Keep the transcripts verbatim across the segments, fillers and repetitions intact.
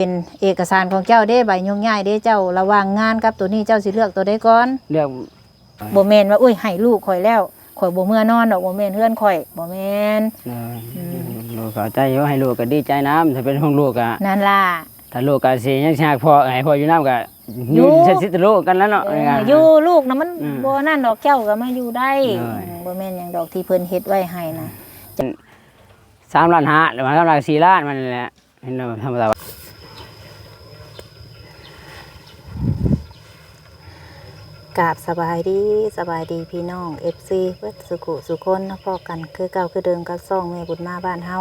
เป็นเอกสารของเจ้าเด้ ใบโยกย้ายเด้ เจ้าระหว่างงานกับตัวนี้เจ้าสิเลือกตัวใดก่อน เลือก บ่แม่นว่า อุ้ย ให้ลูกข่อยแล้ว ข่อยบ่เมือนอนดอก บ่แม่นเฮือนข่อย บ่แม่น เออ อืม ลูกเข้าใจอยู่ ให้ลูกก็ดีใจนำ ถ้าเป็นของลูกอะ นั่นล่ะ ถ้าลูกก็สิยังสิฮักพ่อ ให้พ่ออยู่นำก็ อยู่ อยู่ สิติดลูกกันแล้วเนาะ เออ เออ อยู่ลูกนะมัน อืม บ่นั่นดอก เจ้าก็มาอยู่ได้ เออ อืม บ่แม่นหยังดอกที่เพิ่นเฮ็ดไว้ให้นะ สามล้านห้า หรือว่าสามล้าน สี่ล้าน มันนี่แหละ เห็นแล้วธรรมดา กราบสบายดี สบายดีพี่น้อง เอฟซี เบิดสุขุสุคนเนาะ พ้อกันคือเก่าคือเดิมกับช่องแม่บุญมาบ้านเฮา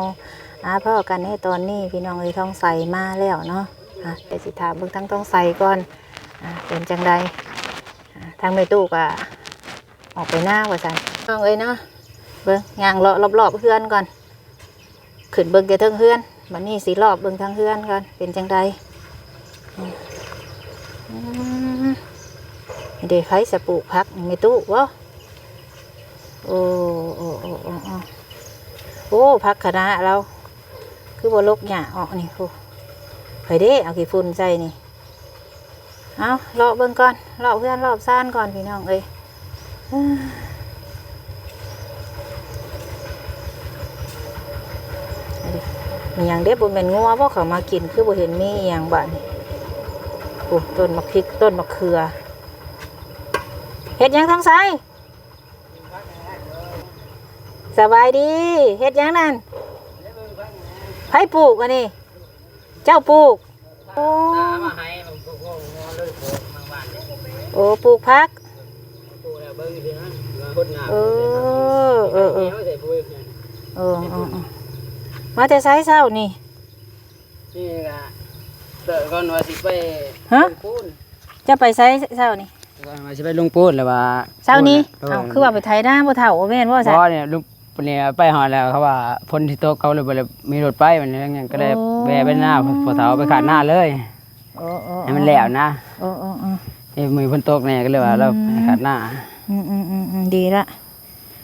อ่า พ้อกันในตอนนี้พี่น้องเอ้ย ทองใสมาแล้วเนาะ อ่ะ เดี๋ยวสิถามเบิ่งทางทองใสก่อน อ่ะ เป็นจังใด อ่ะ ทางแม่ตู้ก็ออกไปนาว่าซั่น น้องเอ้ยเนาะ เบิ่ง ย่างเลาะรอบๆเฮือนก่อน ขึ้นเบิ่งแต่เทิงเฮือน บัดนี้สิรอบเบิ่งทางเฮือนก่อน เป็นจังใด อืม เด้ ไผสิปลูกผัก แม่ตู้บ่ โอ้ โอ้ โอ้ โอ้ โอ้ โอ้ ผักคะน้าเรา คือบ่ลกหญ้าออกนี่ โอ้ ไผเด้ เอาขี้ฝุ่นใส่นี่ เอา เลาะเบิ่งก่อน เลาะเฮือนเลาะซานก่อนพี่น้องเอ้ย มีหยังเด้ บ่แม่นงัวบ่เข้ามากิน คือบ่เห็นมีอีหยังบาดนี้ โอ้ ต้นบักพริก ต้นบักเขือ เฮ็ดหยังทองใส สบายดี เฮ็ดหยังนั่น ไผปลูกอันนี้ เจ้าปลูก โอ้ โอ้ ปลูกผัก เออ เออ เออ เออ เออ มาแต่ไสเช้านี่ นี่ก็เลิกก่อนว่าสิไป ฮะ ลงปูน จะไปไสเช้านี่ ก่อนว่าสิไปลงปูนแล้วว่า เช้านี้ โอ้ย เอ้า คือว่าไปไถนาบ่เฒ่า บ่แม่นบ่ซะ บ่เนี่ย ลุง เนี่ย ไปฮอดแล้วเขาว่าฝนสิตก เขาเลยบ่ได้มีรถไป มันยัง ยังก็ได้ โอ้ แวะไปนา พ่อเฒ่าไปขานนาเลย โอ้ โอ้ ให้มันแล้วนะ โอ้ โอ้ โอ้ เอ้ย มื้อฝนตกแน่ก็เลยว่า อืม เราไปขานนา อืม อืม อืม อืม ดีละ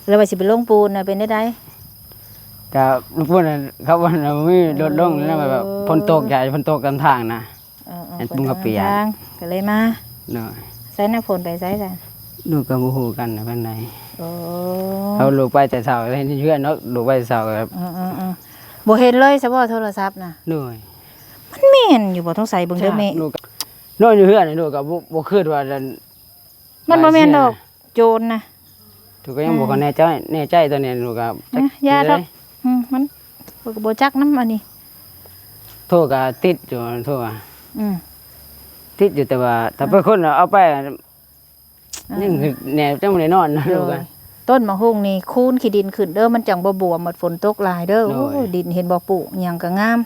แล้วว่าสิไปลงปูนน่ะ เป็นได้ใด ก็ลงปูนน่ะ เขาว่าน่ะมีรถลงนะ แบบฝนตก อย่าให้ฝนตกตามทางนะ เออ เออ อัน ฝน มันก็เปียก ตกทาง ก็เลยมา เนาะ ใส่น้ำฝนไปใส่จ้ะ ลูกก็บ่ฮู้กันนะ ปานใด โอ้ เขาลูกไปแต่เช้า เห็นเฮือนเนาะ ลูกไปแต่เช้าก็ เออ เออ เออ บ่เห็นเลยซะบ่โทรศัพท์น่ะ โดย มันแม่นอยู่บ่ ต้องใส่เบิ่งเด้อแม่ ลูกก็นอนอยู่เฮือน ลูกก็บ่ บ่คิดว่า มันบ่แม่นดอก โจรนะ ถูกก็ยังบ่ อืม ค่อยแน่ใจ แน่ใจตอนนี้ลูกก็จัก นะ อย่าดอก เลย อืม มัน บ่ บ่จักนำอันนี้ โทรก็ติดอยู่ โทรอะ อืม ติดอยู่ แต่ว่าถ้า อ่า เป็นคนเอาไป อ่า ยังแหนจังบ่ได้นอนนะ โดย ลูกอะ ต้นมะฮุ่งนี่คูนขี้ดินขึ้นเด้อ มันจังบ่บวม หมดฝนตกหลายเด้อ โดย โอ้ย ดินเห็นบ่ ปลูกหยังก็งาม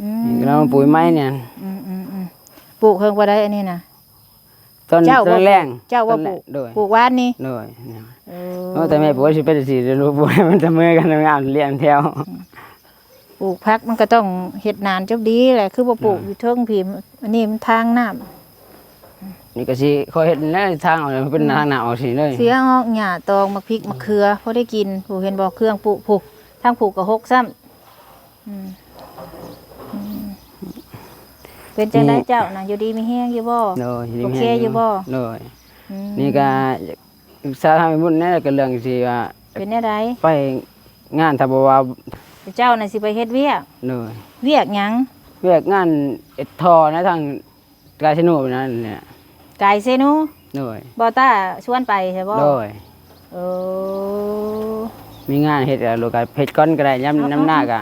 อืม นี่ก็เราปลูกไม้เนี่ย อืม อืม อืม ปลูกเฮิงบ่ได้อันนี้นะ ตอน เจ้าบ่ ตอนแรก เจ้าบ่ ตอนแรก ปลูก โดย ปลูกหว่านนี่ โดย เนี่ย เออ โอ้ แต่แม่ปลูกสิเป็นสิ ลูกปลูกมันจะเมื่อยกันงามเลี้ยงแถว ปลูกผักมันก็ต้องเฮ็ดนานจบดีแหละ คือบ่ปลูก อ่า อยู่เทิงพี้ อันนี้มันทางน้ำ นี่ก็สิขอเฮ็ดแนวทางเอาเลย เป็น อืม ทางน้ำเอาสิเลย เสียออกหญ้าตอง หมากพริก หมากเขือ พอได้กิน ผู้เห็นบ่ เครื่องปลูก ผู้ ทางปลูกก็หกซ้ำ อืม อืม เป็นจังได๋ นี่ เจ้านะ อยู่ดีมีแฮงอยู่บ่ โดย อยู่ดีมีแฮง โอเคอยู่บ่ โดย อืม นี่ก็ศึกษาทางบุญแหน่ ก็เรื่องที่ว่า เป็นแนวใด ไปงาน ถ้าบ่ว่า เจ้าน่ะสิไปเฮ็ดเวียก โดย เวียกหยัง เวียกงานเฮ็ดท่อนะ ทางกาสิโนนั่นแหละ กาสิโน โดย บ่ต้าชวนไปใช่บ่ โดย เออ มีงานเฮ็ดแล้ว ลูกก็เฮ็ดก่อนก็ได้ ยาม อ๋อ นำหน้าก็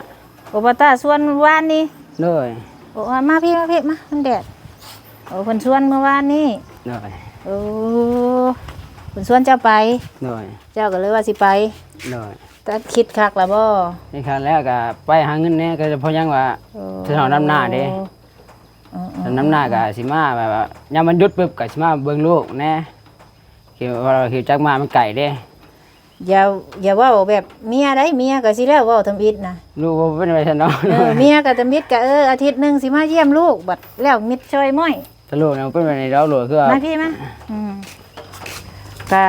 โอ้ บ่ต้าชวนวานนี้ โดย โอ้ มาพี่ มาพี่ มา มันแดด โอ้ เพิ่นชวนเมื่อวานนี้ โดย โอ้ เพิ่นชวนเจ้าไป โดย เจ้าก็เลยว่าสิไป โดย แต่คิดคักแล้วบ่ คิดคักแล้วก็ไปหาเงินแหน่ ก็พอยังว่า โอ้ สิเฮานำหน้าเด้ เออ นำหน้าก็สิมาแบบว่ายามมันหยุดปุ๊บก็สิมาเบิ่งลูกแหน่ คือว่าคือจักมามันไกลเด้ อย่า อย่าเว้าแบบเมียได้ เมียก็สิแล้วเว้าทำอิดนะ ลูกบ่เป็นไปซั่นเนาะ เออ เมียก็ทำอิดก็ เออ อาทิตย์หนึ่งสิมาเยี่ยมลูก บัดแล้วมิดซอยม้อย แต่ลูกเนี่ยเป็นแบบนี้แล้ว ลูกคือว่า มาพี่มา อืม ก็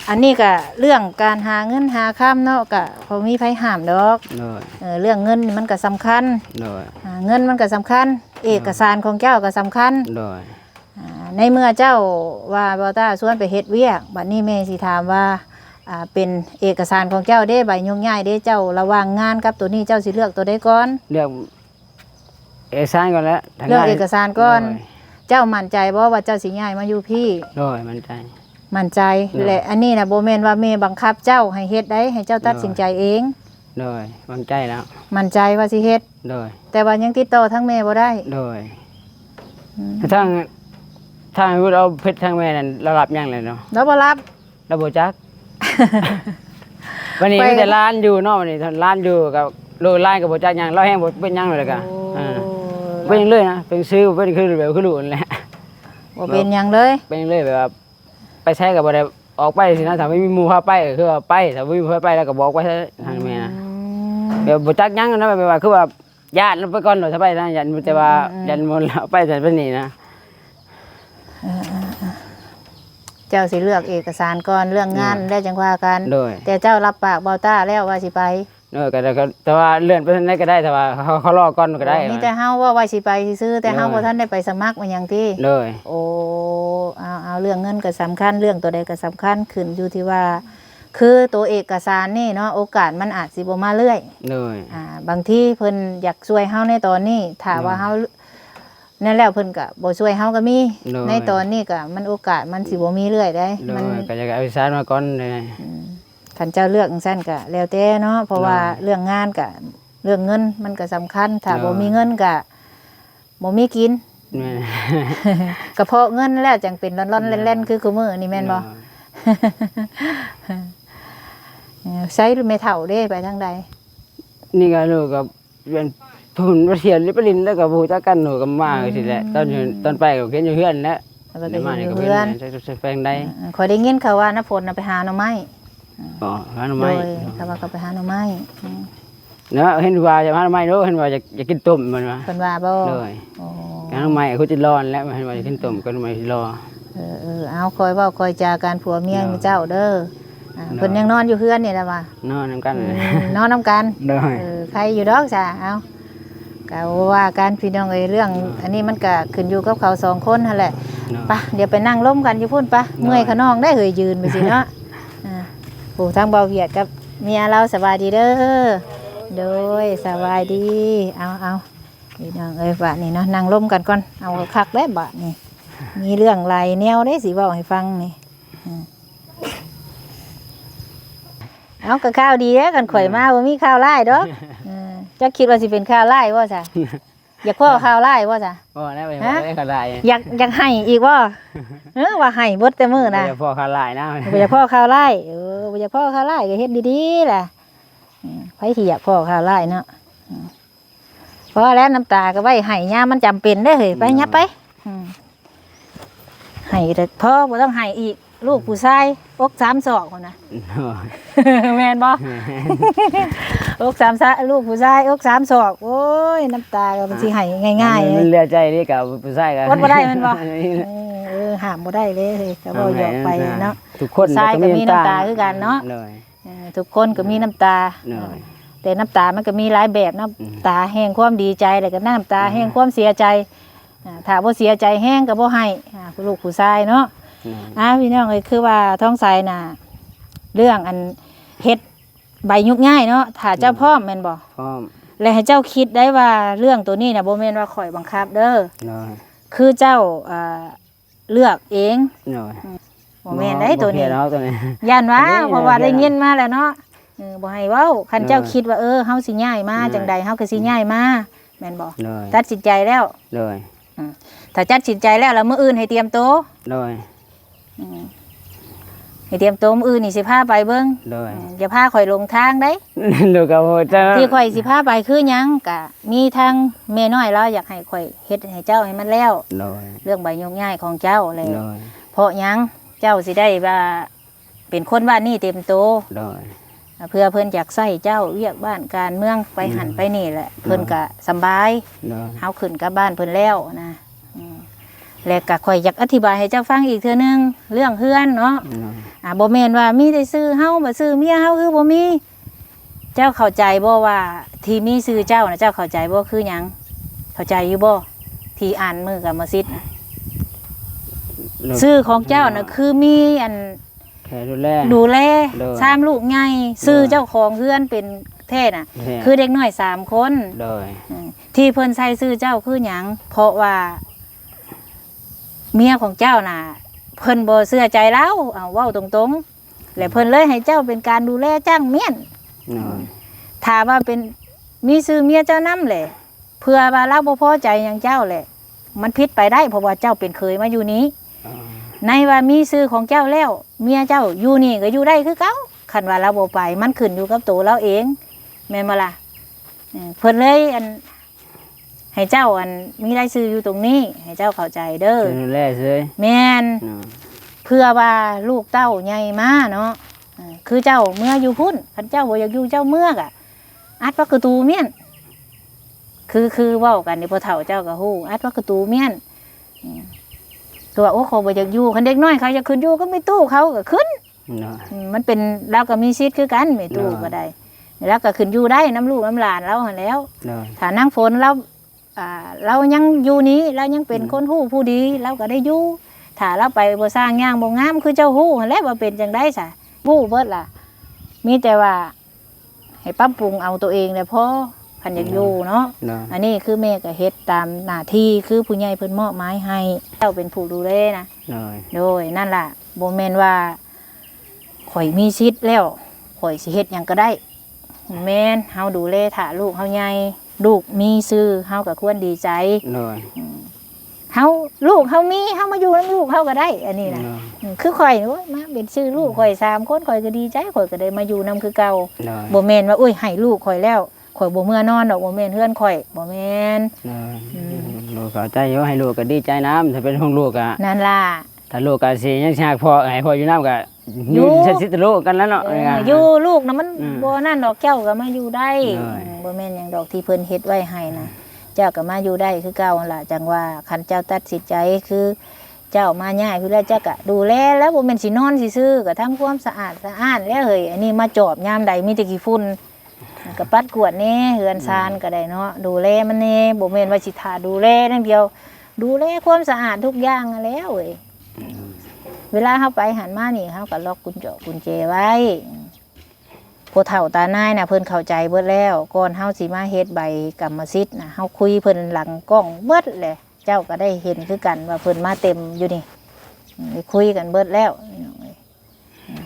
อันนี้ก็เรื่องการหาเงินหาคำเนาะ ก็บ่มีไผห้ามดอก โดย เออ เรื่องเงินนี่มันก็สำคัญ โดย หาเงินมันก็สำคัญ เอกสารของเจ้าก็สำคัญ โดย อ่า ในเมื่อเจ้าว่าบ่าวต้าชวนไปเฮ็ดเวียก บัดนี้แม่สิถามว่า อ่า เป็นเอกสารของเจ้าเด้ ใบโยกย้ายเด้ เจ้าระหว่างงานกับตัวนี้เจ้าสิเลือกตัวใดก่อน เลือกเอกสารก่อนแหละ เลือกเอกสารก่อน โดย เจ้ามั่นใจบ่ว่าเจ้าสิย้ายมาอยู่พี้ โดย มั่นใจ มั่นใจ โดย และอันนี้น่ะบ่แม่นว่าแม่บังคับเจ้าให้เฮ็ดได้ ให้เจ้าตัดสินใจเอง โดย มั่นใจแล้ว มั่นใจว่าสิเฮ็ด โดย แต่ว่ายังติดต่อทางแม่บ่ได้ โดย อืม ทาง ทางวุฒิเอาเพชรทางแม่นั่น เรารับหยังเลยเนาะ เราบ่รับ เราบ่จัก วันนี้ ไป มีแต่หลานอยู่เนาะ วันนี้หลานอยู่กับลูกหลานก็บ่จักหยัง เราแฮงบ่เป็นหยังเลยกะ โอ้ อ่า เป็นหยังเลยนะ เป็นซื่อ เป็นคือแบบคือลูกนั่นแหละ บ่เป็นหยังเลย เป็นหยังเลยแบบว่า ไปไสก็บ่ได้ออกไปสินะ ถ้าบ่มีหมู่พาไปก็คือว่าไป ถ้าบ่มีหมู่พาไปแล้วก็บ่ออกไปทางแม่นะ อืม แบบบ่จักหยังนะ แบบว่าคือว่าย้านลงไปก่อนโลด ถ้าไปนะ ย้าน แต่ว่า อืม ย้านหมู่ลาวไปแต่ไปนี่นะ เออ เออ เออ เจ้าสิเลือกเอกสารก่อน เรื่องงาน โดย แล้วจั่งว่ากัน โดย แต่เจ้ารับปากบ่าวต้าแล้วว่าสิไป โดย ก็ ก็ แต่ว่าเลื่อนไปทางใดก็ได้ แต่ว่าเขา เขารอก่อนก็ได้ โอ้ มีแต่เฮาว่าว่าสิไปซื่อๆ แต่เฮา โดย บ่ทันได้ไปสมัครอิหยังติ โดย โอ้ เอา เอา เรื่องเงินก็สำคัญ เรื่องตัวใดก็สำคัญ ขึ้นอยู่ที่ว่า คือตัวเอกสารนี่เนาะ โอกาสมันอาจสิบ่มาเรื่อย โดย อ่า บางทีเพิ่นอยากช่วยเฮาในตอนนี้ ถ้าว่า โดย เฮา นั่นแล้วเพิ่นก็บ่ช่วยเฮาก็มี โดย ในตอนนี้ก็มันโอกาสมันสิบ่มีเรื่อยเด้ โดย มัน ก็อยากเอาเอกสารมาก่อนเลย อืม คันเจ้าเลือกจั่งซั้นก็แล้วแต่เนาะ เพราะว่า โดย เรื่องงานก็ เรื่องเงินมันก็สำคัญ ถ้า โดย บ่มีเงินก็บ่มีกิน แม่น กระเพาะเงินแล้วจั่งเป็นร่อนๆ โดย แล่นๆ คือคุมื้อนี่แม่นบ่ โดย เออ ใช้แม่เฒ่าเด้ ไปทางใด นี่ก็ลูกก็ เป็นผู้บ่เสียหรือไปลินแล้วก็บ่รู้จักกัน หนูก็มา อืม สิแหละ ตอนอยู่ ตอนไปก็เห็นอยู่เฮือนแหละ แล้วก็ เดี๋ยวมานี่ก็ เห็นอยู่เฮือน เห็นจักสิไปทางใด อืม ข้อยได้ยินเขาว่าน้าฝนน่ะไปหาหน่อไม้ อ๋อ หาหน่อไม้ โดย เขาว่าเขาไปหาหน่อไม้ อืม เนาะ เห็นว่าจะหาหน่อไม้เนาะ เห็นว่าอยาก อยากกินต้มมันว่า เพิ่นว่าบ่ โดย อ๋อ หาหน่อไม้คือสิร้อนแล้ว เห็นว่าอยากกินต้มกับหน่อไม้สิรอ เออ เออ เอา คอยเว้าคอยจากันผัวเมีย โดย เจ้าเด้อ อ่า โดย เพิ่นยังนอนอยู่เฮือนนี่แหละว่ะ นอนนำกัน อืม นอนนำกัน โดย เออ ใครอยู่ดอกจ้ะ เอา ก็ว่ากันพี่น้องเอ้ย เรื่อง โดย อันนี้มันก็ขึ้นอยู่กับเขาสองคนหั่นแหละ โดย ปะ เดี๋ยวไปนั่งลมกันอยู่พุ้นปะ โดย เมื่อยขะน้องได้เฮ้ย ยืนไปสิเนาะ อ่า ผู้ทางเบาเวียดกับเมียเรา สบายดีเด้อ โดย สบายดี เอา เอา พี่น้องเอ้ย บาดนี้เนาะ นั่งลมกันก่อน เอาคักแล้วบาดนี้ มีเรื่องหลายแนวเด้สิเว้าให้ฟังนี่ อืม เอาก็ข่าวดีเด้อ คันข่อยมาบ่มีข่าวร้ายดอก เออ เจ้าคิดว่าสิเป็นข่าวร้ายบ่ซะ อยากพ้อข่าวร้ายบ่ซะ บ่แล้ว ฮะ บ่ได้ข่าวร้าย อยาก อยากให้อีกบ่ เออ ว่าให้เบิดแต่มื้อนะ บ่อยากพ้อข่าวร้ายนะ บ่อยากพ้อข่าวร้าย เออ บ่อยากพ้อข่าวร้ายก็เฮ็ดดีๆล่ะ อืม ไผสิอยากพ้อข่าวร้ายเนาะ อืม พอแล้ว น้ำตาก็ไว้ให้ยามมันจำเป็นเด้อเฮ้ย ไป เนาะ ยับไป อืม ให้แต่พอ บ่ต้องให้อีก ลูกผู้ชาย อกสามศอกพุ้นนะ เนาะ แม่นบ่ แม่น อกสามซะ ลูกผู้ชาย อกสามศอก โอ้ย น้ำตาก็สิให้ง่ายๆ มันเหลือใจเด้กับผู้ชายก็ อดบ่ได้แม่นบ่ เออ เออ ห้ามบ่ได้เด้เฮ้ย ก็เว้าหยอกไปเนาะ ทุกคน ผู้ชายก็มีน้ำตาคือกันเนาะ โดย เออ ทุกคนก็มีน้ำตา โดย แต่น้ำตามันก็มีหลายแบบเนาะ อืม ตาแห่งความดีใจ แล้วก็น้ำตา อืม แห่งความเสียใจ อ่า ถ้าบ่เสียใจแฮงก็บ่ให้ อ่า ลูกผู้ชายเนาะ อืม อ่า พี่น้องเอ้ย คือว่าทองใสน่ะ เรื่องอันเฮ็ดใบโยกย้ายเนาะ ถ้าเจ้า อืม พร้อมแม่นบ่ พร้อม และให้เจ้าคิดได้ว่าเรื่องตัวนี้น่ะ บ่แม่นว่าข้อยบังคับเด้อ โดย คือเจ้า อ่า เลือกเอง โดย อืม บ่แม่นได้ บ่ ตัวนี้ บ่เพี้ยนเนาะตัวนี้ ย่านว่า อันนี้ เพราะว่า ย่าน ได้ยินมาแล้วเนาะ เออ บ่ให้เว้า คันเจ้า โดย คิดว่า เออ เฮาสิย้ายมา โดย จั่งใด เฮาก็สิย้ายมา แม่นบ่ โดย ตัดสินใจแล้ว โดย อืม ถ้าตัดสินใจแล้ว แล้วมื้ออื่นให้เตรียมโต โดย อืม ให้เตรียมโตมื้ออื่นนี่สิพาไปเบิ่ง โดย อืม อย่าพาข้อยหลงทางเด้ โดย ก็บ่จะ ที่ข้อยสิพาไปคือหยัง ก็มีทางแม่น้อยลาวอยากให้ข้อยเฮ็ดให้เจ้าให้มันแล้ว โดย เรื่องใบโยกย้ายของเจ้าแหละ โดย เพราะหยัง เจ้าสิได้ว่าเป็นคนบ้านนี้เต็มโต โดย เพื่อเพิ่นอยากใช้เจ้าเวียกบ้านการเมืองไปหั่น อืม ไปนี่แหละ โดย เพิ่นก็สำบาย โดย เฮาขึ้นกับบ้านเพิ่นแล้วนะ อืม และก็ข้อยอยากอธิบายให้เจ้าฟังอีกเทื่อนึง เรื่องเฮือนเนาะ โดย อ่า บ่แม่นว่ามีแต่ชื่อเฮา บ่ชื่อเมียเฮาคือบ่มี เจ้าเข้าใจบ่ว่าที่มีชื่อเจ้าน่ะ เจ้าเข้าใจบ่คือหยัง เข้าใจอยู่บ่ ที่อ่านมื้อกรรมสิทธิ์น่ะ โดย ชื่อของเจ้าน่ะ โดย คือมีอัน แค่ดูแล ดูแล โดย สามลูกใหญ่ โดย ชื่อเจ้าของเฮือนเป็นแท้น่ะ แท้ คือเด็กน้อยสามคน โดย อืม ที่เพิ่นใส่ชื่อเจ้าคือหยัง เพราะว่า เมียของเจ้าน่ะ เพิ่นบ่เชื่อใจลาว เอาเว้าตรงๆ และเพิ่นเลยให้เจ้าเป็นการดูแลจ้างเมี้ยน โดย ถ้าว่าเป็น มีชื่อเมียเจ้านำแหละ เพื่อว่าลาวบ่พอใจหยังเจ้าแหละ มันผิดไปได้ เพราะว่าเจ้าเป็นเขยมาอยู่นี้ อ๋อ ในว่ามีชื่อของเจ้าแล้ว เมียเจ้าอยู่นี่ก็อยู่ได้คือเก่า คันว่าลาวบ่ไป มันขึ้นอยู่กับตัวลาวเอง แม่นบ่ล่ะ เออ เพิ่นเลยอัน ให้เจ้าอันมีรายชื่ออยู่ตรงนี้ ให้เจ้าเข้าใจเด้อ ดูแลเฉย แม่น เนาะ เพื่อว่าลูกเต้าใหญ่มาเนาะ เออ คือเจ้าเมืออยู่พุ้น คันเจ้าบ่อยากอยู่เจ้าเมือกะ อัดปากกระตูเมี้ยน คือ คือเว้ากันนี่ พ่อเฒ่าเจ้าก็ฮู้ อัดปากกระตูเมี้ยน อืม ตัว โอ้ เขาบ่อยากอยู่ คันเด็กน้อยเขาอยากขึ้นอยู่ก็มีตู้เขาก็ขึ้น เนาะ อืม มันเป็น ลาวก็มีสิทธิ์คือกัน แม่ตู้ เนาะ ก็ได้ ลาวก็ขึ้นอยู่ได้นำลูกนำหลานลาวหั้นแหล้ว เนาะ ถ้านางฝนลาว อ่า ลาวยังอยู่นี้ ลาวยังเป็น อืม คนฮู้ผู้ดี ลาวก็ได้อยู่ ถ้าลาวไปบ่สร้างย่างบ่งาม คือเจ้าฮู้หั้นแหละว่าเป็นจั่งใดซะ ฮู้เบิดล่ะ มีแต่ว่า ให้ปรับปรุงเอาตัวเองแหละพอ คันอยากอยู่เนาะ เนาะ อันนี้คือแม่ก็เฮ็ดตามหน้าที่ คือผู้ใหญ่เพิ่นมอบหมายให้ เจ้าเป็นผู้ดูแลนะ โดย โดย นั่นล่ะ บ่แม่นว่า ข้อยมีสิทธิ์แล้ว ข้อยสิเฮ็ดหยังก็ได้ แม่น เฮาดูแลถ้าลูกเฮาใหญ่ ลูกมีชื่อ เฮาก็ควรดีใจ โดย อืม เฮา ลูกเฮามี เฮามาอยู่นำลูกเฮาก็ได้ อันนี้นะ เนาะ อืม คือข้อยนี่ โอ้ย มาเป็นชื่อลูกข้อยสามคน ข้อยก็ดีใจ ข้อยก็ได้มาอยู่นำคือเก่า เนาะ บ่แม่นว่า โอ้ย ให้ลูกข้อยแล้ว ข้อยบ่เมือนอนดอก บ่แม่นเฮือนข้อย บ่แม่น เนาะ อืม ลูกเข้าใจอยู่ ให้ลูกก็ดีใจนำ ถ้าเป็นของลูกอะ นั่นล่ะ ถ้าลูกก็สิยังสิฮักพ่อ ให้พ่ออยู่นำก็ อยู่ อยู่สิติดลูกกันแล้วเนาะ เออ เออ อยู่ลูกนะมัน อืม บ่นั่นดอก เจ้าก็มาอยู่ได้ โดย อืม บ่แม่นหยังดอกที่เพิ่นเฮ็ดไว้ให้นะ เจ้าก็มาอยู่ได้คือเก่าหั่นล่ะ จั่งว่าคันเจ้าตัดสินใจคือ เจ้ามาย้ายพี้แล้ว เจ้าก็ดูแลแล้ว บ่แม่นสินอนซื่อๆ ก็ทำความสะอาดสะอ้านแล้วเฮ้ย อันนี้มาจอบยามใดมีแต่ขี้ฝุ่น ก็ปัดกวาดแหน่ เฮือนซานก็ได้เนาะ ดูแลมันแหน่ บ่แม่นว่าสิท่าดูแลอย่างเดียว ดูแลความสะอาดทุกอย่างหั้นแหล้วเฮ้ย เวลาเฮาไปหั้นมานี่ เฮาก็ล็อกกุญแจ กุญแจไว้ ผู้เฒ่าตานายน่ะ เพิ่นเข้าใจเบิดแล้ว ก่อนเฮาสิมาเฮ็ดใบกรรมสิทธิ์น่ะ เฮาคุยเพิ่นหลังกล้องเบิดแหละ เจ้าก็ได้เห็นคือกันว่าเพิ่นมาเต็มอยู่นี่ อืม ได้คุยกันเบิดแล้ว พี่น้องเอ้ย อืม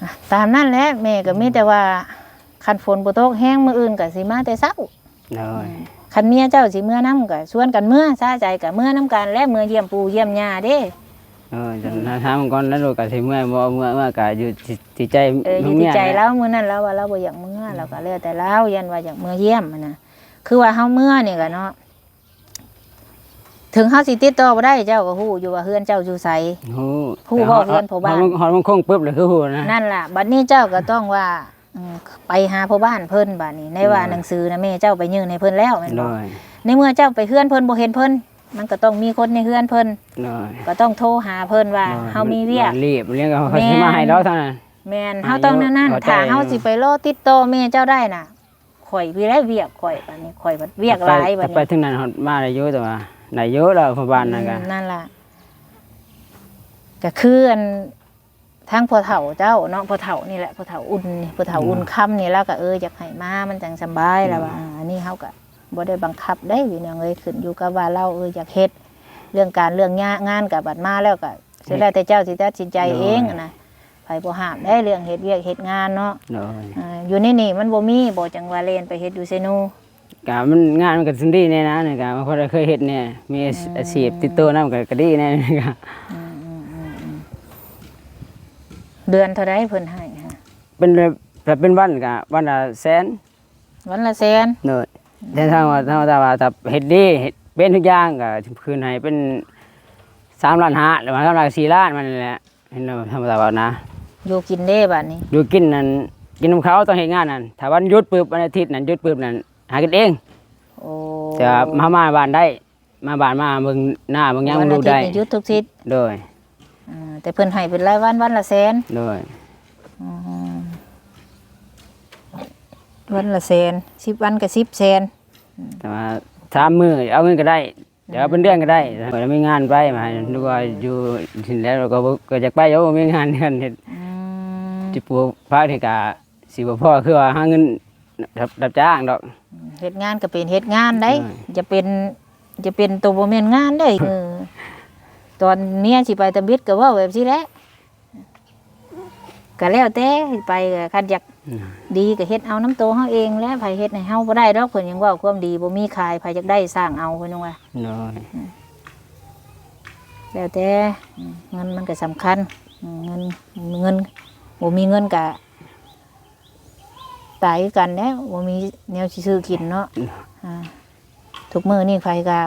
อ่ะ ตามนั้นแหละ แม่ก็มีแต่ว่า คันฝนบ่ตกแฮง มื้ออื่นก็สิมาแต่เช้า โดย อืม คันเมียเจ้าสิเมือนำก็ชวนกันเมือ ซาใจก็เมือนำกัน และเมือเยี่ยมปู่เยี่ยมย่าเด้ เออ อืม ถามก่อนแล้วลูกก็สิเมือบ่เมือ เมือก็อยู่ที่ ที่ใจ เออ อยู่ที่ใจ เมียแหละ ลาว มื้อนั้นลาวว่าลาวบ่อยากเมือ อืม ลาวก็แล้วแต่ลาว ย่านว่าอยากเมือเยี่ยมหั้นนะ คือว่าเฮาเมือนี่ก็เนาะ ถึงเฮาสิติดต่อบ่ได้ เจ้าก็ฮู้อยู่ว่าเฮือนเจ้าอยู่ไส ฮู้ ฮู้ แต่ บ่ ฮอด เฮือนพ่อบ้าน ฮอด ฮอดเมืองคงปุ๊บเลยคือฮู้นะ นั่นล่ะ บัดนี้เจ้าก็ต้องว่า อืม ไปหาพ่อบ้านเพิ่นบัดนี้ ในว่า โดย หนังสือนะแม่เจ้าไปยื่นให้เพิ่นแล้วแม่นบ่ โดย ในเมื่อเจ้าไปเฮือนเพิ่นบ่เห็นเพิ่น มันก็ต้องมีคนในเฮือนเพิ่น โดย ก็ต้องโทรหาเพิ่นว่า โดย เฮามีเวียก รีบเรียกเขา แม่น สิมาให้เราเท่านั้น แม่น เฮาต้องแนวนั้น เข้าใจ ถ้าเฮาสิไปรอติดต่อแม่เจ้าได้น่ะ ข่อยมีหลายเวียกข่อย บัดนี้ข่อยบัดเวียกหลาย ไป บัดนี้ ไปถึงนั้นฮอดมาได้อยู่ แต่ว่าได้อยู่แล้วพ่อบ้านนั่นก็ อืม นั่นล่ะ ก็คืออัน ทางพ่อเฒ่าเจ้าเนาะ พ่อเฒ่านี่แหละ พ่อเฒ่าอุ่นนี่ พ่อเฒ่าอุ่น อืม คำนี่ ลาวก็ เออ อยากให้มา มันจั่งสำบาย อืม แล้วว่า อ่า อันนี้เฮาก็บ่ได้บังคับเด้ พี่น้องเอ้ย ขึ้นอยู่กับว่าลาว เออ อยากเฮ็ด เรื่องการเรื่องงานก็บัดมาแล้วก็ สุดแล้วแต่เจ้าสิตัดสินใจเอง โดย นะ ไผบ่ห้ามได้เรื่องเฮ็ดเวียกเฮ็ดงานเนาะ โดย อ่า อยู่ในนี่มันบ่มีบ่ จั่งว่าแล่นไปเฮ็ดอยู่ไสโน กะมันงานมันก็ดีแน่นะ นี่กะมันพอได้เคยเฮ็ดแน่ มีอาชีพ อืม อาชีพติดตัวนำก็ ก็ดีแน่ นี่กะ อืม อืม อืม อืม เดือนเท่าใดเพิ่นให้ฮะ เป็นแบบ ถ้าเป็นวันกะวันละแสน วันละแสน โดย แต่ถ้าว่า ถ้าว่า ถ้าว่า ถ้าเฮ็ดดี เฮ็ดเป็นทุกอย่างก็คืนให้เป็นสามล้านห้า หรือว่าสามล้านสี่ล้าน มันนี่แหละ เห็นบ่ ธรรมดาว่านะ อยู่กินเด้บัดนี้ อยู่กินนั่น กินนำเขาต้องเฮ็ดงานนั่น ถ้าวันหยุดปุ๊บ วันอาทิตย์นั่นหยุดปุ๊บนั่น หากินเอง โอ้ แต่ว่ามา มาบ้านได้ มาบ้านมาเบิ่งนาเบิ่งหยัง วันอาทิตย์ ลูกได้ นี่หยุดทุกทิศ โดย อ่า แต่เพิ่นให้เป็นรายวัน วันละแสน โดย อืม วันละแสน สิบวันก็สิบแสน แต่ว่า สามมื้อเอาเงินก็ได้ เดี๋ยวเป็นเดือนก็ได้ อืม แล้วมีงานไปมา หรือว่าอยู่ที่แล้วก็บ่ ก็อยากไปอยู่ มีงานเดือนเฮ็ด อืม สิปลูกผักนี่ก็สิบ่พอ คือว่าหาเงินรับ รับจ้างดอก เฮ็ดงานก็เป็นเฮ็ดงานได้ เออ จะเป็น จะเป็นตัวบ่แม่นงานได้ เออ ตอนเมียสิไปตำบิดก็เว้าแบบนี้แหละ ก็แล้วแต่ไป ก็คันอยาก อืม ดีก็เฮ็ดเอานำโตเฮาเองแหละ ไผเฮ็ดให้เฮาบ่ได้ดอก เพิ่นยังเว้าความดีบ่มีขาย ไผอยากได้สร้างเอา เพิ่นยังว่า โดย อืม แล้วแต่ อืม เงินมันก็สำคัญ อืม เงิน เงิน บ่มีเงินก็ตายคือกันแหล้ว บ่มีแนวสิซื้อกินเนาะ อืม อ่า ทุกมื้อนี้ไผก็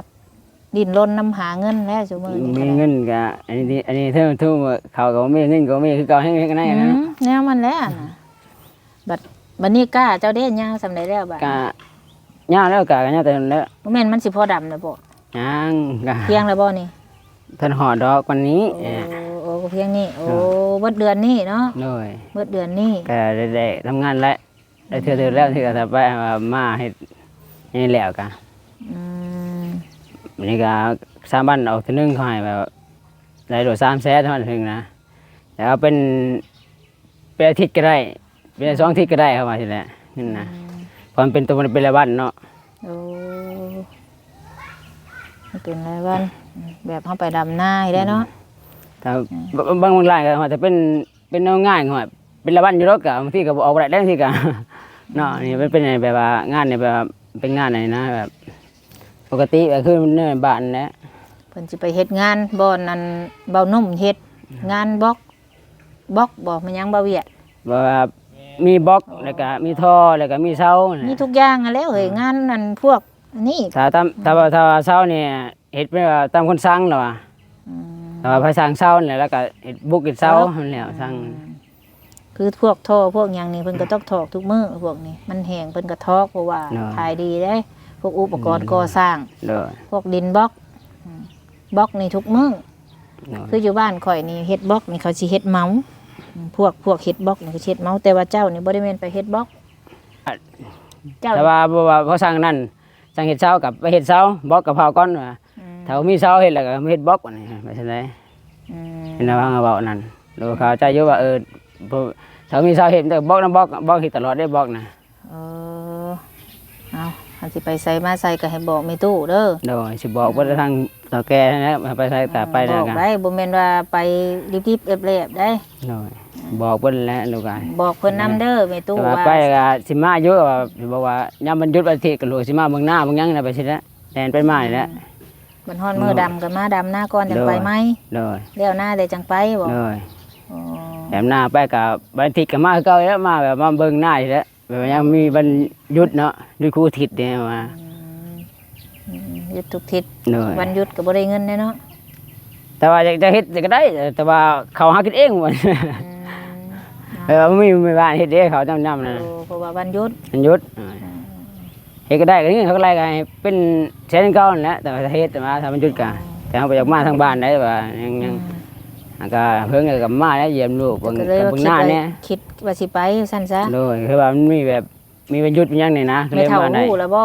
ดิ้นรนนำหาเงินแหล้ว ซุมื้อนี้ก็ได้ มีเงินก็ อันนี้ อันนี้เทิงทุ่ง เขาก็บ่มี เงินก็บ่มี คือเก่า แฮง แฮงกันได้นะ อืม แนวมันแหละนะ บัด บัดนี้กล้าเจ้าเด้ ยาวส่ำใดแล้วบัด กล้า ยาวแล้ว กล้าก็ยาวแต่นั้นแล้ว บ่แม่นมันสิพอดำแล้วบ่ ยัง กล้า เพียงแล้วบ่นี่ ทันฮอดดอกวันนี้ โอ้ เออ โอ้ เพียงนี้ โอ้ โดย เบิดเดือนนี้เนาะ โดย เบิดเดือนนี้ ก็ได้ ได้ทำงานแล้ว ได้เทื่อเดียวแล้วที่ก็จะไปว่ามาเฮ็ดนี่แล้วกะ อืม อันนี้ก็สามวันออกเทื่อนึง เขาให้แบบได้โลดสามแสนเท่านั้นเองนะ แต่เอาเป็น เป็นอาทิตย์ก็ได้ เป็นสองอาทิตย์ก็ได้ เขาว่าสิแหละ นั่นนะ อืม เพราะมันเป็นตัว มันเป็นรายวันเนาะ โอ้ มันเป็นรายวัน แบบเฮาไปดำนาให้ได้เนาะ แต่ อืม บ- บาง บางรายก็อาจจะเป็น เป็นแนวงานของ เป็นรายวันอยู่ดอก ก็บางทีก็บ่ออกบ่ได้ บางทีก็ เนาะ นี่มันเป็นแบบว่างานนี่แบบว่าเป็นงานอะไรนะ แบบ ปกติก็คือในบ้านแหละ เพิ่นสิไปเฮ็ดงานบ่อนนั้น เบาหนุ่มเฮ็ด งานบล็อก บล็อกบ่ มันหยังบ่เวียด แบบว่ามีบล็อก อ๋อ แล้วก็มีท่อ แล้วก็มีเสานะ มีทุกอย่างหั้นแหล้วเฮ้ย อืม งานนั้นพวกนี่ ถ้าตาม ถ้าว่า ถ้าว่าเสาเนี่ย เฮ็ดไปว่าตามคนสั่งแล้วว่า อืม แต่ว่าไผสั่งเสานี่แหละ แล้วก็เฮ็ดบุกเฮ็ดเสา เนาะ นั่นแหละ อืม สั่ง คือพวกท่อพวกหยังนี่เพิ่นก็ต้องถอกทุกมื้อ พวกนี้มันแห้งเพิ่นก็ถอก เพราะว่า เนาะ ขายดีเด้ พวกอุปกรณ์ อืม ก่อสร้าง เนาะ พวกดินบล็อก อืม บล็อกนี่ทุกมื้อ เนาะ คืออยู่บ้านข่อยนี่เฮ็ดบล็อกนี่เขาสิเฮ็ดเหมา อืม พวก พวกเฮ็ดบล็อกนี่เขาสิเฮ็ดเหมา แต่ว่าเจ้านี่บ่ได้แม่นไปเฮ็ดบล็อก เจ้า แต่ว่าบ่ว่าพอสั่งนั่น สั่งเฮ็ดเสากับไปเฮ็ดเสา บล็อกกับเผาก่อนว่า อืม ถ้าบ่มีเสาเฮ็ดแล้วก็มาเฮ็ดบล็อกบัดนี้ ไปซั่นใด๋ อืม เห็นว่าเว้านั่น โดยเข้าใจอยู่ว่า เออ บ่ ถ้ามีเสาเฮ็ด แต่บล็อกนำบล็อก บล็อกเฮ็ดตลอดได้บล็อกนะ เออ เอา คันสิไปไสมาไสก็ให้บอกแม่ตู้เด้อ โดย สิบอกเพิ่นทางเฒ่าแก่นั่นแหละ ไปไสก็ไป เออ นั่นก็ บอกได้ บ่แม่นว่าไปลิบๆแอบๆได้ โดย บอกเพิ่นแหละลูกอ้าย บอกเพิ่นนำเด้อ แม่ตู้ แต่ว่า ว่า ไปก็สิมาอยู่ ว่า บอกว่ายามวันหยุดวันอาทิตย์ก็ลูกสิมาเบิ่งนาเบิ่งหยังนะ ไปสิแหละ แล่นไปมานี่แหละ อืม บัดฮอดมื้อดำก็มาดำนาก่อนจั่งไปใหม่ โดย แล้วนาแล้วจั่งไปบ่ โดย อ๋อ ดำนาไปก็วันอาทิตย์ก็มาคือเก่าแล้ว มาแบบมาเบิ่งนานี่แหละ แบบว่ายังมีวันหยุดเนาะ หยุดคู่อาทิตย์เนี่ยว่า อืม อืม หยุดทุกอาทิตย์ โดย วันหยุดก็บ่ได้เงินแน่เนาะ แต่ว่าอยากจะเฮ็ดก็ได้ แต่ว่าเขาหากินเองว่า อืม เออ บ่มีแม่บ้านเฮ็ดเด้ เขายามๆนั่น โอ้ เพราะว่าวันหยุด วันหยุด อืม เฮ็ดก็ได้ ก็นี่เขาก็ไล่ก็ให้เป็นแสนเก่านั่นแหละ แต่ว่าถ้าเฮ็ดมา ถ้ามันหยุดก็ แต่เฮาบ่อยากมาทางบ้านได้ว่า ยัง ยัง อืม หากะเพิ่งก็มาแล้วเยี่ยมลูก เบิ่ง ก็เลย กับเบิ่งหน้าแหน่ คิดว่าสิไปซั่นซะ โดย คือว่ามันมีแบบ มีวันหยุดมีหยังนี่นะ ก็เลยมาได้ แม่เฒ่าฮู้แล้วบ่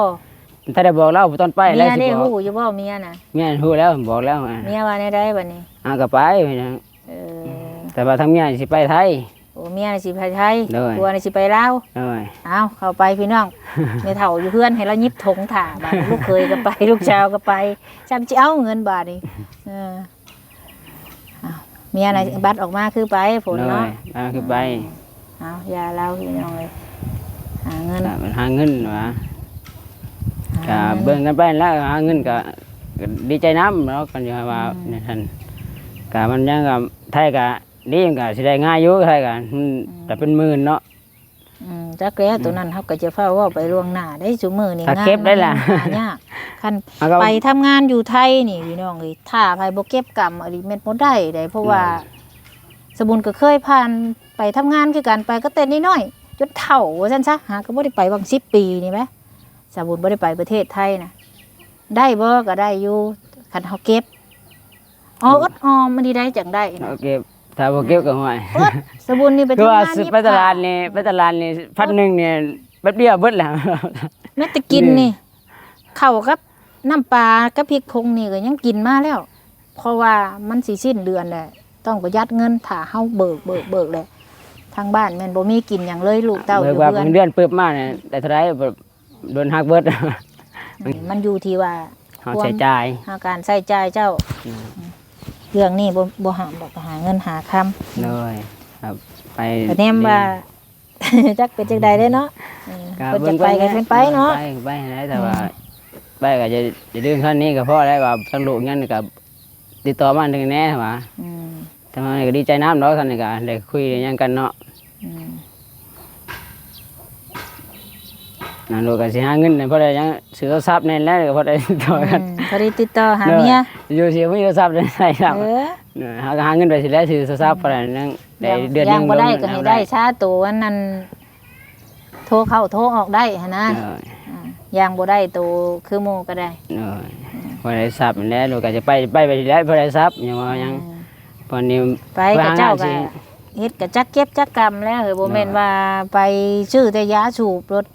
ถ้าได้บอกเล่าตอนไป เมีย แล้วสิ ได้ บอก ฮู้อยู่บ่ เมียน่ะ เมียฮู้แล้ว บอกแล้ว เมียว่าแนวใดบัดนี้ อ่ะ ก็ไป เออ แต่ว่าทางเมียสิไปไทย โอ้ เมียน่ะสิไปไทย โดย ผัวน่ะสิไปลาว โดย เอา เข้าไปพี่น้อง แม่เฒ่าอยู่เฮือนให้เราหยิบถงถ่า บัดลูกเขยก็ไป ลูกสาวก็ไป ซ้ำสิเอาเงินบาดนี้ เออ เอา เมียน่ะ อืม บัดออกมาคือไป ฝนเนาะ โดย อ่า คือไป เอา อย่าเล่าพี่น้องเลย หาเงิน ก็หาเงินหวา หาเงิน ก็เบิ่งกันไปแล้ว หาเงินก็ ก็ดีใจนำเนาะ กันอยู่ว่า อืม ในท่าน ก็มันยังก็ ไทยก็ดี มันก็สิได้ง่ายอยู่ ไทยก็ อืม อืม แต่เป็นหมื่นเนาะ อืม จักแล้ว อืม ตัวนั้นเฮาก็จะฟ้าวเว้าไปล่วงหน้าได้ ซุมื้อนี้ ถ้าเก็บได้ล่ะ งานมันหายาก คัน เอาก็ ไปทำงานอยู่ไทยนี่พี่น้องเอ้ย ถ้าไผบ่เก็บกำอันนี้แม่นบ่ได้เด้ เพราะว่า อืม สบุญก็เคยผ่านไปทำงานคือกัน ไปก็แต่น้อยๆ จนเฒ่าว่าซั่นซะ หาก็บ่ได้ไปบางสิบปีนี่แหม สบุญบ่ได้ไปประเทศไทยนะ ได้บ่ก็ได้อยู่ คันเฮาเก็บ อ๋อ อืม อดออมมันดีได้จั่งได้นะ เฮาเก็บ ถ้าบ่เก็บก็ห่วย อด สบุญนี่ไป คือว่า ทำงาน ไปตลาดนี่ เย็บผ้า ไปตลาดนี่ พันหนึ่งนี่ แป๊บเดียวเบิดแล้ว แม้แต่กินนี่ นี่ ข้าวกับ น้ำปลากับพริกผงนี่ก็ยังกินมาแล้ว เพราะว่ามันสิสิ้นเดือนแหละ ต้องประหยัดเงิน ถ้าเฮาเบิก เบิก เบิกแหละ ทางบ้านแม่นบ่มีกินหยังเลย ลูกเต้า เบิก อยู่ ว่า เฮือน เป็นเดือนปึ๊บมาเนี่ย ได้เท่าไหร่ แบบ โดนหักเบิด มันอยู่ที่ว่า เฮาใช้จ่าย เฮาการใช้จ่ายเจ้า อืม เรื่องนี้บ่ บ่ห้ามดอก หาเงินหาคำ โดย ครับ ไป ก็แนมว่า จักเป็นจังใดเด้เนาะ เออ ก็ เพิ่นจะไปก็เพิ่นไปเนาะ ไป ไปหั้นแหละ แต่ว่า อืม ไปก็จะ จะเรื่องเท่านี้ก็พอแล้ว ว่าทางลูกยังก็ติดต่อมาหนึ่งแน่ว่า อืม แต่ว่าก็ดีใจนำดอก ท่านนี่ก็ได้คุยได้หยังกันเนาะ อืม นั่นลูกก็สิหาเงินให้พอได้หยังซื้อโทรศัพท์แน่นแล้ว ก็พอได้ติดต่อกัน อืม พอได้ติดต่อหาเมีย เนาะ อยู่สิมีโทรศัพท์ได้ใช้ครับ เออ เนาะ เฮาก็หาเงินไปสิแล้วซื้อโทรศัพท์ อืม พอได้หยัง ได้ อย่าง เดือนหนึ่ง อย่างบ่ได้ ลง ก็ให้ได้ ลง ซะ โตอันนั้น โทรเข้าโทรออกได้หั้นนะ เออ อ่า อย่างบ่ได้โตคือหมู่ก็ได้ เออ อืม พอได้ทรัพย์นั่นแหละ ลูกก็จะไป ไป ไปสิแล้ว พอได้ทรัพย์ ยังว่ายัง อืม พอนี้ ไปกับเจ้า ไปหางานสิ ก็เฮ็ดก็จักเก็บจักกำแล้ว เฮ้ย บ่แม่น เออ ว่าไปซื้อแต่ยาสูบโลด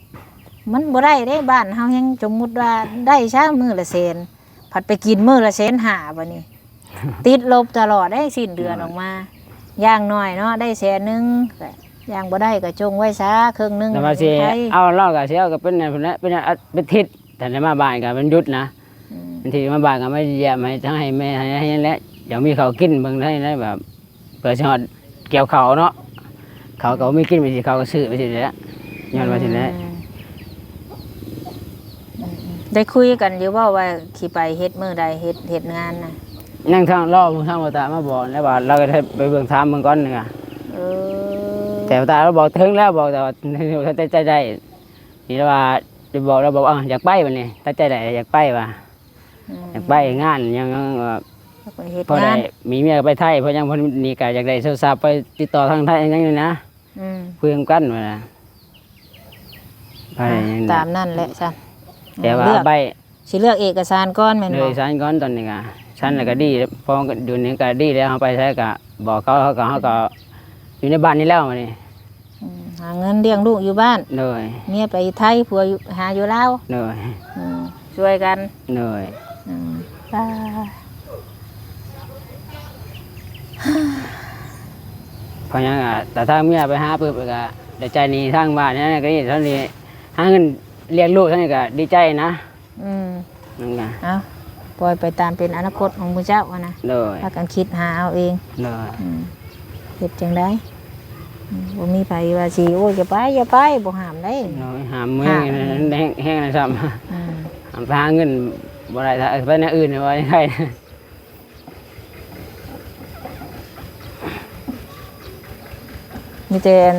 มันบ่ได้เด้ บ้านเฮายัง สมมุติว่าได้ซะมื้อละแสน ผัดไปกินมื้อละแสนห้า บัดนี้ ติดลบตลอดเด้ สิ้นเดือน เออ ออกมา อย่างน้อยเนาะ ได้แสนหนึ่ง ก็อย่างบ่ได้ก็จงไว้ซะ ครึ่งหนึ่ง แต่ว่าสิ เป็นไทย เอา เราก็สิเอาก็เป็นนั่นพุ้นแหละ เป็นอา เป็นทิศ ถ้าได้มาบ้านก็เป็นหยุดนะ อืม บางทีมาบ้านก็มาเยี่ยมให้ทั้งให้แม่ให้ ให้นั่นแหละ อยากมีข้าวกินเบิ่งได้นะ แบบ เพื่อสิฮอดเกี่ยวข้าวเนาะ ข้าวก็บ่มีกินไปสิ ข้าวก็ซื้อไปสิแหละ ย้อนว่าสิแหละ อืม อืม ได้คุยกันอยู่บ่ว่าสิไปเฮ็ดมื้อใด เฮ็ด เฮ็ดงานน่ะ ยังทางรอทางบ่ตามาบอกแล้วว่า เราก็ได้ไปเบิ่งถามเบิ่งก่อนนี่ว่า เออ แต่บ่ตาเราบอกถึงแล้ว บอกแต่ว่า ตัดใจได้ นี่แล้วว่า จะบอก เราบอก อ้าว อยากไปบัดนี้ ตัดใจได้ อยากไปว่า อืม อยากไปงานหยัง หยังว่า อยากไปเฮ็ด พอได้ งาน มีเมียก็ไปไทย เพราะยัง พอนี้ก็อยากได้โทรศัพท์ไปติดต่อทางไทยหยังอยู่นะ อืม คุยกันว่านะ ไป อ่ะ หยังนะ ตามนั่นแหละซะ แต่ว่า เลือก ไป สิเลือกเอกสารก่อนแม่นบ่ เอกสารก่อนตอนนี้ก็ ซั่นแล้วก็ดี พออยู่นี่ก็ดีแล้ว เฮาไปไสก็บอกเขา เขาก็ เฮาก็อยู่ในบ้านนี่แล้วบัดนี้ อืม หาเงินเลี้ยงลูกอยู่บ้าน โดย เมียไปไทย ผัวอยู่ หาอยู่ลาว โดย อืม ช่วยกัน โดย อืม ป้า เพราะหยังอะ แต่ถ้าเมียไปหาปุ๊บก็ได้จ่ายหนี้ทางบ้านนี่ก็ดี เท่านี้ หาเงินเลี้ยงลูกเท่านี้ก็ดีใจนะ อืม นั่นไง เอา ปล่อยไปตามเป็นอนาคตของหมู่เจ้าอะนะ โดย พากันคิดหาเอาเอง โดย อืม เฮ็ดจั่งใด อืม บ่มีไผว่าสิ โอ้ย อย่าไป อย่าไป บ่ห้ามได้ โดย ห้ามมือ ห้าม แฮง แฮงนะซ้ำ อืม ห้ามไปหาเงินบ่ได้ ถ้าไปแนวอื่นว่าได้ มีแต่อัน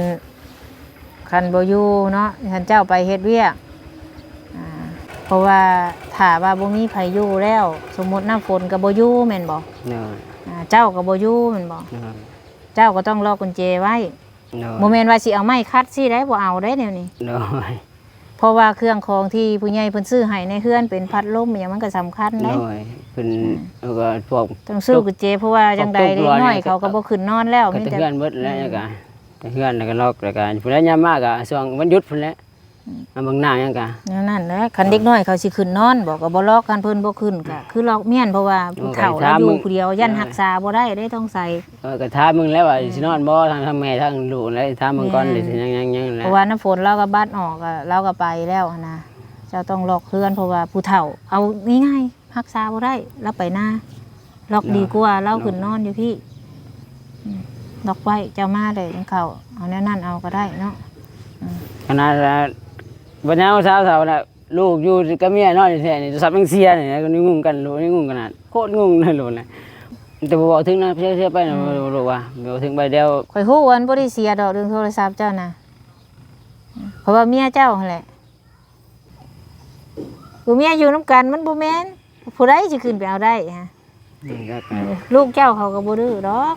คันบ่อยู่เนาะ คันเจ้าไปเฮ็ดเวียก อ่า เพราะว่าถ้าว่าบ่มีไผอยู่แล้ว สมมุติน้ำฝนก็บ่อยู่แม่นบ่ โดย อ่า เจ้าก็บ่อยู่แม่นบ่ โดย เจ้าก็ต้องล็อกกุญแจไว้ โดย บ่แม่นว่าสิเอาไม้ขัดซี้ได้ บ่เอาได้แนวนี้ โดย เพราะว่าเครื่องของที่ผู้ใหญ่เพิ่นซื้อให้ในเฮือนเป็นพัดลมอิหยังมันก็สำคัญเด้ โดย เพิ่น อืม แล้วก็พวก ต้องซื้อกุญแจ เพราะว่าจั่งใด พวกตุ๊ก เด็กน้อย ล้อเนี่ย เขาก็บ่ขึ้นนอนแล้ว ก็ มีแต่ แต่เฮือนเบิดแล้ว อืม ก็ แต่เฮือนแล้วก็ล็อก แล้วก็ผู้ใดยามมาก็ช่วงวันหยุดพุ้นแหละ อืม มาเบิ่งหน้าหยังกะ แนวนั้นแหละ คันเด็กน้อยเขาสิขึ้นนอน บอกก็บ่ล็อก คันเพิ่นบ่ขึ้นก็คือล็อกเมียน เพราะว่าผู้เฒ่า โอ้ ก็ถาม ลาวอยู่ มึง ผู้เดียว ย่าน เออ รักษาบ่ได้เด้ ต้องใส่ เออ ก็ถามมึงแล้วว่า อืม สินอนบ่ ทาง ทางแม่ทางลูกแล้ว ถามมึงก่อน แม่น เดี๋ยวสิยัง ยัง ยังแหละ เพราะว่าน้ำฝนลาวก็บัดออกก็ ลาวก็ไปแล้วหั้นนะ เจ้าต้องล็อกเฮือน เพราะว่าผู้เฒ่า เอาง่ายๆ รักษาบ่ได้ ลาวไปนา ล็อกดีกว่า เนาะ ลาวขึ้นนอนอยู่พี้ อืม ล็อกไว้ เจ้ามาเลยจั่งเข้า เอาแนวนั้นเอาก็ได้เนาะ อืม ขนาดว่า บ่ยาวสาวๆ น่ะ ลูกอยู่กับเมียนอนอยู่แท้นี่ โทรศัพท์ยังเสียนี่นะ ก็งงกัน ลูกนี่งงขนาด โคตรงงเลยลูกนะ แต่บ่บอกถึงนะ เสีย เสียไปนะ อืม ลูกว่า บอกถึงไปเดียว ข้อยฮู้ว่ามันบ่ได้เสียดอก เรื่องโทรศัพท์เจ้านะ เพราะว่าเมียเจ้าหั่นแหละ ผัวเมียอยู่นำกัน มันบ่แม่น ผู้ใดสิขึ้นไปเอาได้ฮะ อืม ครับ เออ ลูกเจ้าเขาก็บ่ดื้อดอก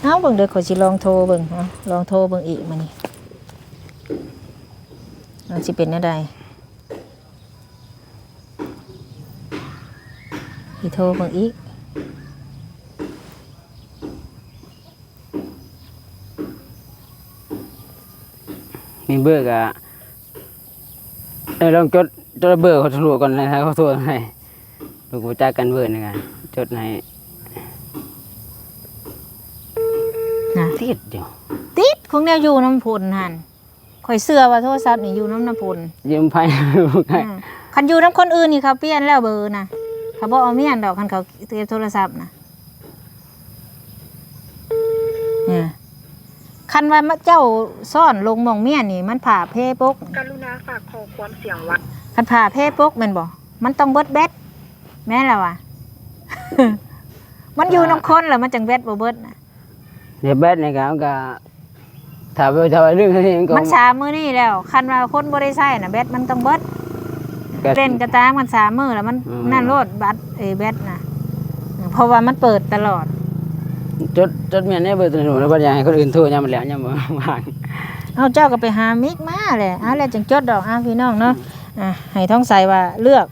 เอาเบิ่งเด้อ ข้อยสิลองโทรเบิ่ง เอา ลองโทรเบิ่งอีกมื้อนี้ มันสิเป็นแนวใด สิโทรเบิ่งอีก มีเบอร์ก็ เออ ลองจด จดเบอร์เขาโทรก่อนนะ เขาโทรให้ ลูกบ่จักกันเบอร์นี่กัน จดให้ นะ ติดอยู่ ติดของแนวอยู่นำพุ้นหั่น ข่อยเชื่อว่าโทรศัพท์นี่อยู่นำ นำพุ้น ยืมไผ อ่า คันอยู่นำคนอื่นนี่เขาเปลี่ยนแล้วเบอร์นะ เขาบ่เอาเมียนดอก คันเขาเก็บโทรศัพท์นะ เนี่ย คันว่ามาเจ้าซ่อนลงหม่องเมียนี่ มันผ้าเพปก กรุณาฝากข้อความเสียงไว้ คันผ้าเพปกแม่นบ่ มันต้องเบิดแบต แม่นแล้ววะ มันอยู่นำคนแล้วมันจังแบตบ่เบิดนะ เดี๋ยวแบตนี่ก็ มันก็ ถ้าไป ถ้าไปเรื่องนี้มันก็ มันสามมื้อนี่แล้ว คันว่าคนบ่ได้ใช้น่ะ แบตมันต้องเบิด ก็ เล่นกระตางมันสามมื้อแล้วมัน อืม นั่นโลด บัตร เอ้ย แบตนะ เพราะว่ามันเปิดตลอด จด จดเมียนในเบอร์โทรศัพท์ แล้วบ่อยากให้คนอื่นโทรยามมันแล้ว ยามบ่ว่าง เอา เจ้าก็ไปหามิกมาแหละ เอาแล้วจังจดดอก เอาพี่น้องเนาะ อืม อ่ะ ให้ทองใสว่าเลือก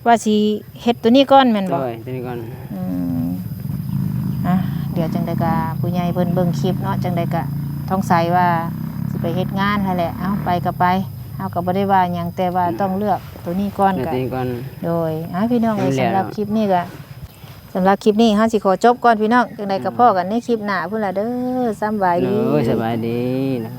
ว่าสิเฮ็ดตัวนี้ก่อนแม่นบ่ โดย ตัวนี้ก่อน อืม อ่ะ เดี๋ยวจังใดก็ผู้ใหญ่เพิ่นเบิ่งคลิปเนาะ จังใดก็ทองใสว่าสิไปเฮ็ดงานหั่นแหละ เอาไปก็ไป เฮาก็บ่ได้ว่าหยัง แต่ว่า อืม ต้องเลือกตัวนี้ก่อน เลือก ก็ ตัวนี้ก่อน โดย อ่ะ พี่น้องเอ้ย นั่นแหละ สำหรับคลิปนี้ก็ สำหรับคลิปนี้เฮาสิขอจบก่อนพี่น้อง จังใดก็ อืม พ้อกันในคลิปหน้าพุ้นล่ะเด้อ สำบายดี โดย สบายดีนะ